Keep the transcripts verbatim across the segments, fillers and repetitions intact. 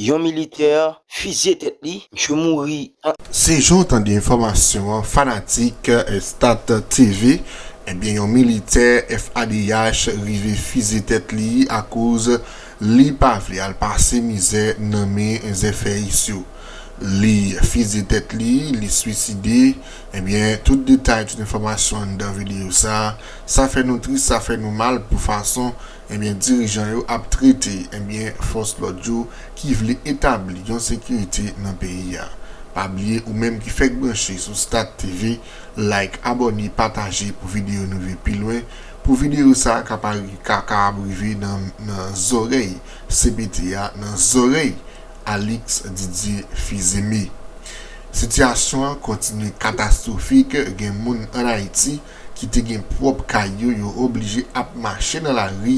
yon militè fizye tèt li, misye mouri an. Se jan w tande enfòmasyon an, fanatik eh, Stat T V, ebyen yon militè F A D H rive fizye tèt li akoz li pa vle al pase mizè nan men zèfèyis yo. Li fizye tèt li, li swiside, ebyen tout detay, tout enfòmasyon anndan videyo sa, sa fè nou tris, sa fè nou mal pou fason ebyen dirijan yo ap trete ebyen fòs lòd yo ki vle etabli yon sekirite nan peyi a. Pa bliye ou menm ki fèk branche sou Stat T V, like, abòne, pataje pou videyo nou rive pi lwen, pou videyo sa a kapab rive nan, nan zòrèy C P T a, nan zòrèy Alix Didier Fils-Aimé. Sitiyasyon an kontinye katastwofik, gen moun ann Ayiti ki te gen pwòp kay yo, yo oblije ap mache nan lari,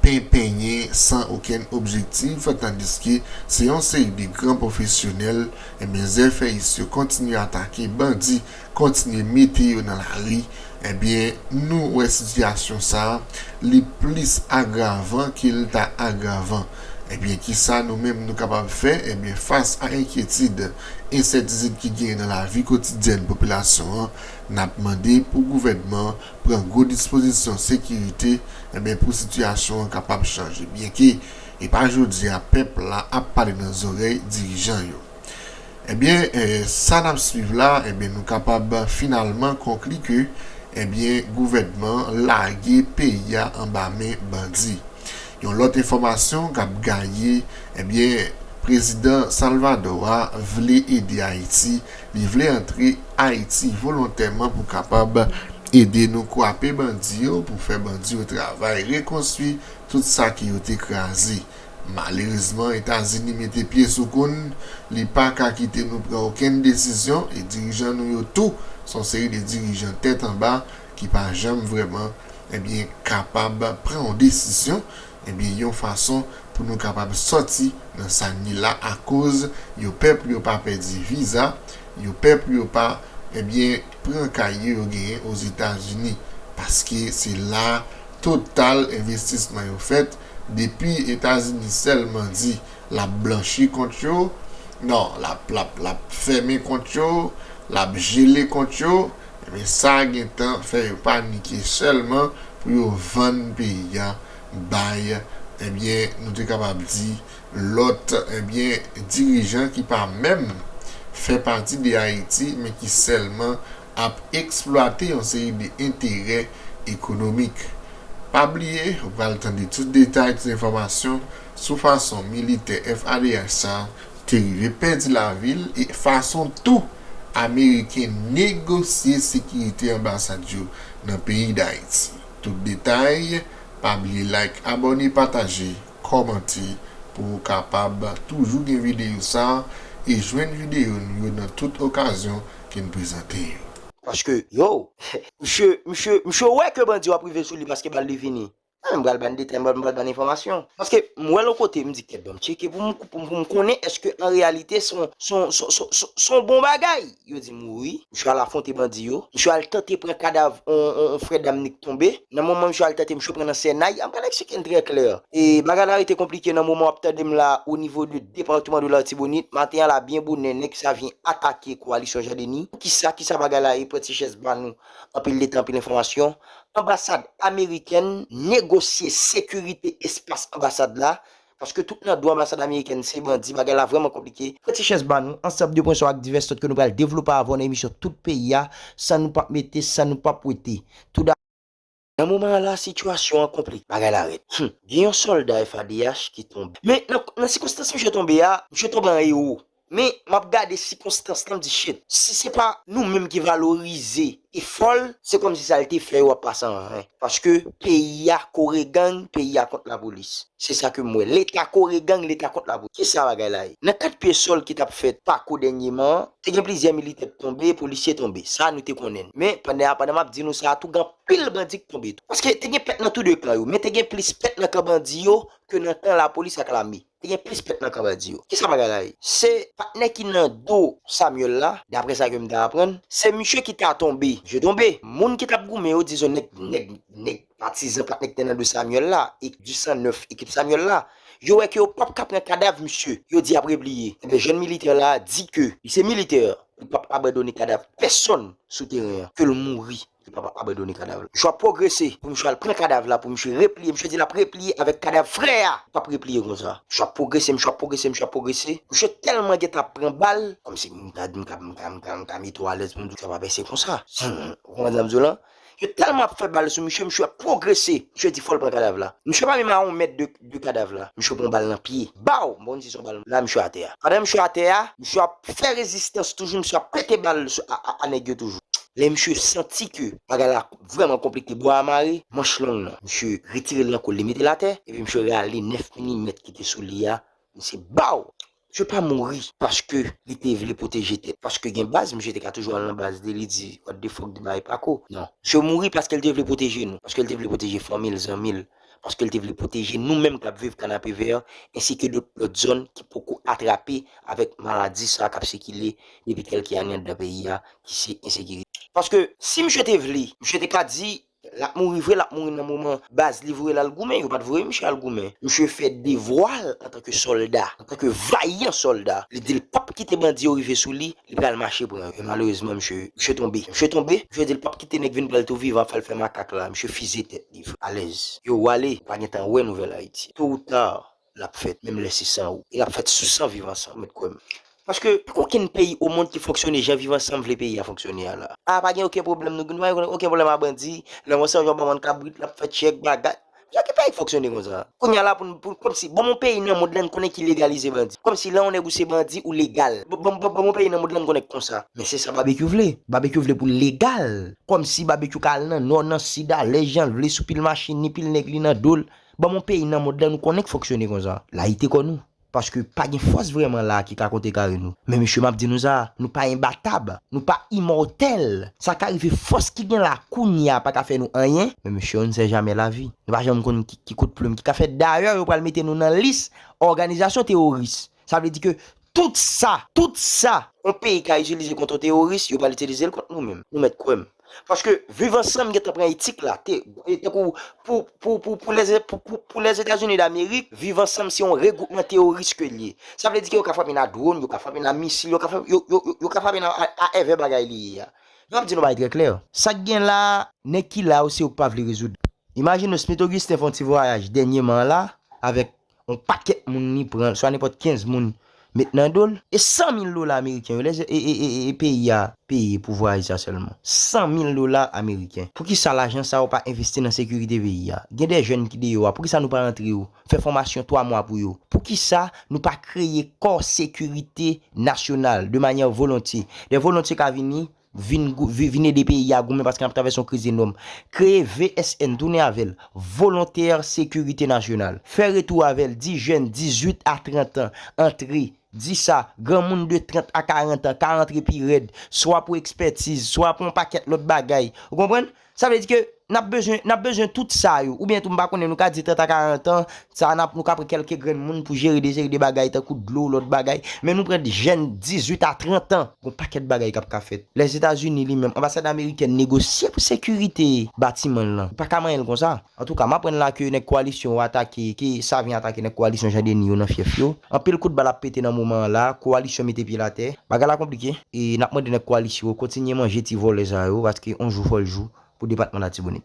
penpenyen san okenn objektif, tandiske se yon seri de gran pwofesyonèl, ebyen zèfèyis yo kontinye atake bandi, kontinye mete yo nan lari, ebyen nou wè sitiyasyon sa a, li plis agravan ke l ta agravan. Ebyen kisa nou menm nou kapab fè? Ebyen fas a enkyetid, ensètitid ki genyen nan lavi kotidyèn popilasyon an, n ap mande pou gouvènman an pran gwo dispozisyon sekirite ebyen pou sitiyasyon an kapab chanje. Byenke e pa jodi a pèp la ap pale nan zòrèy dirijan yo. Ebyen, eh, sa n ap swiv la, ebyen nou kapab finalman konkli ke ebyen gouvènman lage peyi a anba men bandi. Yon lòt enfòmasyon k ap gaye, ebyen prezidan Salvador a vle ede Ayiti, li vle antre Ayiti volontèman pou kapab ede nou kwape bandi yo, pou fè bandi yo travay, rekonstwi tout sa ke yo te kraze. Malerezman, Etazini mete pye sou kou n, li pa ka kite nou pran okenn desizyon, e dirijan nou yo tou se yon seri de dirijan tèt anba ki pa janm vrèman, ebyen, kapab pran yon desizyon, ebyen, yon fason pou nou kapab sòti nan sa n ye la, akoz yo pè pou yo pa pèdi viza, yo pè pou yo pa, ebyen, pran kay yo yo genyen Ozetazini, paske se la total envestisman yo fèt. Depi Etazini sèlman di l ap blanchi kont yo, non, l ap, l ap, l ap fèmen kont yo, l ap jele kont yo, ebyen sa gentan fè yo panike sèlman pou yo vann peyi a bay, ebyen, nou te kapab di, lòt, ebyen, dirijan ki pa menm fè pati de Ayiti, men ki sèlman ap eksplwate yon seri de enterè ekonomik. Pa bliye, ou pral tande tout detay, tout enfòmasyon sou fason militè F A D H sa te rive pèdi lavi l e fason tou Ameriken negosye sekirite anbasad yo nan peyi Dayiti. Tout detay, pa bliye like, abòne, pataje, kòmante pou ou kapab toujou gen videyo sa e jwenn videyo nou yo nan tout okazyon ke n prezante yo. Paske, yo, misye, misye, misye wè ke bandi yo ap rive sou li paske bal li fini. Mwen, m pral ba n detay, m pral ba n enfòmasyon. Paske m wè l yon kote, m di, kèt, ban m tcheke pou m, pou m, pou m konnen èske an reyalite se yon, se yon, se yon, se yon, se yon bon bagay. Yo di m wi. Misye al afwonte bandi yo. Misye al tante pran kadav yon, yon, yon frè dam ni k tonbe. Nan moman misye al tante, misye pran nan sènay. An pral eksplike n trè klè. E bagay la rete konplike nan moman w ap tande m la o nivo de depatman de Latibonit. Maten an la byen bonè, nèg sa vyen atake kowalisyon Jadeni. Kisa, kisa bagay la ye? Pran ti chèz ba nou. Anpil letan, anpil enfòmasyon. Anbasad amerikèn negosye sekirite espas anbasad la, paske tout nan do anbasad amerikèn se bandi, bagay la vrèman konplike. Pran ti chèz ba nou, ansanm de pwen sou ak divès lòt ke nou pral devlope avè w nan emisyon Tout Peyi a, sa nou p ap mete, sa nou p ap wete. Tou dabò, nan moman an la, sitiyasyon an konplike, bagay la rèd. Hum, gen yon sòlda F A D H ki tonbe. Men nan, nan sikonstans misye tonbe a, misye tonbe an ewo. Men, m ap gade sikonstans lan, m di, shit, si se pa nou menm ki valorize efò l, se kòmsi sa l te fè yo ap pase an ven. Paske peyi a kore gang, peyi a kont lapolis. Se sa ke m wè. Leta kore gang, leta kont lapolis. Kisa bagay la ye? Nan kat pye sòl ki t ap fèt Pako dènyeman an, te gen plizyè militè k tonbe, polisye tonbe. Sa nou te konnen. Men, pandan, pandan m ap di nou sa a tou, gen anpil bandi k tonbe tou. Paske te gen pèt nan tou de kan yo, men te gen plis pèt nan kan bandi yo ke nan kan lapolis ak lame. Te gen plis pèt nan kan bandi yo. Kisa bagay la ye? Se patnè ki nan do Samuel la, daprè sa ke m te aprann, se misye ki ta tonbe. Misye tonbe. Moun ki t ap goumen yo, dizon nèg, nèg, nèg patizan patnè ki te nan do Samuel la, e du san nèf ekip Samuel la, Yo wè ke yo p ap ka pran kadav misye. Yo di y ap repliye. Enben, jèn militè la di ke li se militè. Li p ap abandone kadav pèsonn sou teren an. Ke l mouri, li p ap abandone kadav la. Misye ap pwogrese pou misye al pran kadav la, pou misye repliye. Misye di l ap repliye avèk kadav frè a. Li p ap repliye konsa. Misye ap pwogrese, misye ap pwogrese, misye ap pwogrese. Misye tèlman gentan ap pran bal, kòmsi m ka, m ka, m ka, m ka, m ka mete w alèz pou m di w sa pa pase konsa. Ou konprann sa m di w lan? Yo tèlman ap fè bal sou misye, misye ap pwogrese. Misye di fò l pran kadav la. Misye pa menm a yon mèt de, de kadav la. Misye pran bal nan pye. Baw! M pa konn si se yon bal la, misye atè a. Pandan misye atè a, misye ap fè rezistans toujou, misye ap pete bal sou, a, a, a nèg yo toujou. Lè misye santi ke bagay la vrèman konplike, bwa a mare, manch long nan. Misye retire l nan kou l, li mete l atè, epi misye rale nèf milimèt ki te sou li a, misye baw! Misye pa mouri paske li te vle pwoteje tèt. Paske gen baz, misye te ka toujou al nan baz li, li di, what the fuck, di bagay pako. Non. Misye mouri paske l te vle pwoteje nou. Paske l te vle pwoteje fanmi l, zanmi l. Paske l te vle pwoteje nou menm k ap viv Kanapevè, ensi ke lòt, lòt zòn ki poko atrape avèk maladi sa k ap sikile depi kèlke ane anndan peyi a, ki se ensekirite. Paske si misye te vle, misye te ka di, l ap mouri vre, l ap mouri nan moman baz li voye l al goumen. Yo pa t voye misye al goumen. Misye fè devwa l antanke sòlda, antanke vayan sòlda. Li di l p ap kite bandi yo rive sou li, li pral mache pran yo. E malerezman, misye, misye tonbe. Misye tonbe, misye di l p ap kite nèg vin pran l tou vivan, fè l fè makak la. Misye fize tèt li, alèz. Yo wale, pa gentan wè Nouvèl Ayiti. To ou ta, l ap fèt, menm lè se san ou. E l ap fèt sou san Viv Ansanm, mèt kwè m. Paske pa gen okenn peyi o mond ki fonksyone jan Viv Ansanm vle peyi a fonksyone a la. A, pa gen okenn pwoblèm, nou, nou pa gen okenn pwoblèm a bandi. Lè mwen se yon bann kabrit, l ap fè tchèk, bagay. Jan ki peyi k fonksyone konsa? Kounye a la, pou n, pou, kòmsi, ban m yon peyi nan mond lan n konnen ki legalize bandi. Kòmsi lè yon nèg ou se bandi, ou legal. Ban, ban, ban, ban m yon peyi nan mond lan n konnen k konsa. Men se sa Babekyou vle. Babekyou vle pou l legal. Kòmsi Babekyou ka al nan nò, nan sid, alèz jan l vle, sou pil machin, ni pil nèg li nan do l. Ban m yon peyi nan mond lan nou konnen k fonksyone konsa. Layite kò nou. Paske pa gen fòs vrèman la a ki ka konte kare nou. Men mesye, m ap di nou sa, nou pa enbatab, nou pa imòtèl. Sa ka rive fòs ki gen la kounye a pa ka fè nou anyen. Men mesye, on ne sait jamais la vie. Nou pa janm konn ki, ki kout plim ki ka fèt. Dayè, yo pral mete nou nan lis òganizasyon teworis. Sa vle di ke tout sa, tout sa, yon peyi ka itilize kont yon teworis, yo pral itilize l kont nou menm. Nou mèt kwè m. Paske Viv Ansanm gentan pran etik la. Te, e, tankou pou, pou, pou, pou, lèze-, pou, pou, pou Lèzetazini Damerik, Viv Ansanm se yon regwoupman teworis ke l ye. Sa vle di ke yo ka frape n a dwòn, yo ka frape n a misil, yo ka frape, yo, yo, yo, yo ka frape n a, a, a èvè bagay li ye a. M ap di nou bagay trè klè. Sa k gen la, nèg ki la yo, se yo k pa vle rezoud. Imajine w, Smith Augustin fè yon ti vwayaj dènyèman an la, avèk yon pakèt moun li pran, swa nenpòt kenz moun met nan do l, e san mil dola ameriken yo, lè, e, e, e, e peyi a peye pou vwayaj sa sèlman. San mil dola ameriken. Poukisa lajan sa yo pa envesti nan sekirite peyi a? Gen de jèn ki deyò a, poukisa nou pa rantre yo, fè fòmasyon twa mwa pou yo? Poukisa nou pa kreye kò sekirite nasyonal de manyè volontye? De volontye ka vini, vin gou-, vi-, vin ede peyi a goumen paske n ap travèse yon kriz enòm. Kreye V S N, tounen avè l, Volontè Sekirite Nasyonal. Fè retou avè l, di jèn dizuit a trant an, antre, di sa, granmoun de trant a karant an, ka antre pi rèd, swa pou ekspètiz, swa pou yon pakèt lòt bagay. Ou konprann? Sa vle di ke n ap bezwen, n ap bezwen tout sa yo. Oubyen tou, m pa konnen, nou ka di trant a karant an, sa n ap, nou ka pran kèlke grenn moun pou jere de seri de bagay, tankou dlo, lòt bagay. Men nou pran jèn dizuit a trant an, gon pakèt bagay k ap ka fèt. Lèzetazini li menm, anbasad amerikèn negosye pou sekirite batiman l lan. Li pa ka manyen l konsa. Antouka, m aprann la ke nèg kowalisyon yo atake, ke Savyen atake nèg kowalisyon Jan Deni yo nan fyèf yo. Anpil kout bal ap pete nan moman an la, kowalisyon mete pye l atè. Bagay la konplike. E n ap mande nèg kowalisyon yo kontinye manje ti vòlè sa yo, paske yon jou fò l jou pou depatman Latibonit.